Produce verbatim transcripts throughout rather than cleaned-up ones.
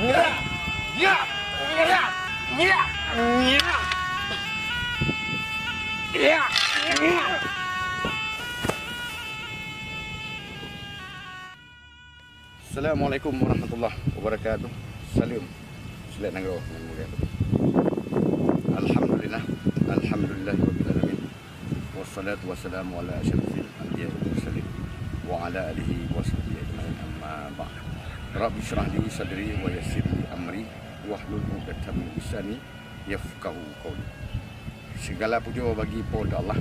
Assalamualaikum warahmatullahi wabarakatuh. Salam. Silat Nanggroe ngon mulia. Alhamdulillah. Alhamdulillah rabbil alamin. Wassalatu wassalamu ala asyrafil anbiya wal mursalin wa ala alihi wa sahbihi ajmain, amma ba'd. Rabbi syrah li sadri wa yassir li amri wahlul 'uqdatam min lisani yafqahu qauli. Segala puja bagi Po teu Allah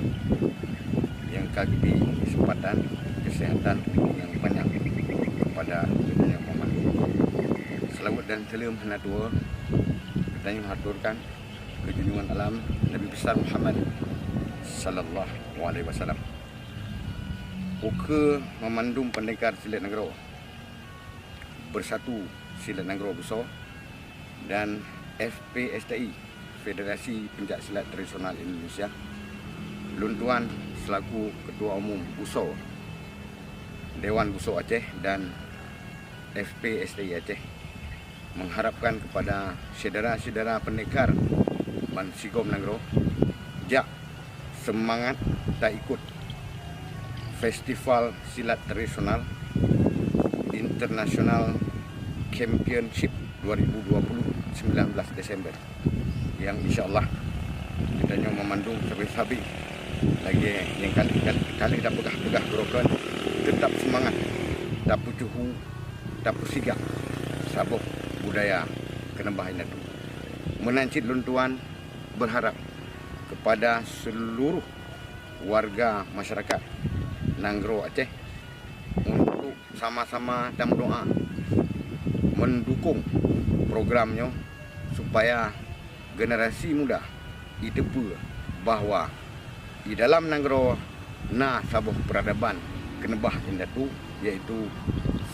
nyang ka geubri keuseumpatan, keuseuhatan nyang panyang keupada geutanyoe Muhammad. Seulaweuet dan saleuem hana tuwoe geutanyoe haturkan keu junjungan alam Nabi Besar Muhammad sallallahu alaihi wasallam. Ukeue meumandum peundekar silat nanggroe, Bersatu Silat Nanggroe Busoe, dan F P S T I, Federasi Pencak Silat Tradisional Indonesia, lôn tuan selaku Ketua Umum Busoe, Dewan Busoe Aceh dan F P S T I Aceh mengharapkan kepada syedara-syedara pendekar bansigom nanggroe jak seumangat taikot Festival Silat Tradisional International Championship dua ribu dua puluh, sembilan belas Desember, nyang insya Allah geutanyoe meumandum sabe-sabe lagée nyang ka lheueh, ka lheueh, ka lheueh tapeugah-peugah keurukon, teutab seumangat tapeucuhu, tapeusigak saboh budaya keuneubah indatu. Meunan cit lôn tuan berharap kepada seluruh warga masyarakat nanggroe Aceh untuk sama-sama tameudoa meudukong program nyoe supaya generasi muda jiteupeue bahwa di dalam nanggroe na saboh peuradaban keuneubah indatu, yaitu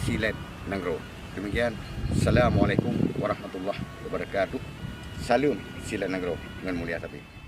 silat nanggroe. Demikian, Assalamualaikum warahmatullahi wabarakatuh. Salam silat nanggroe ngon mulia sabe.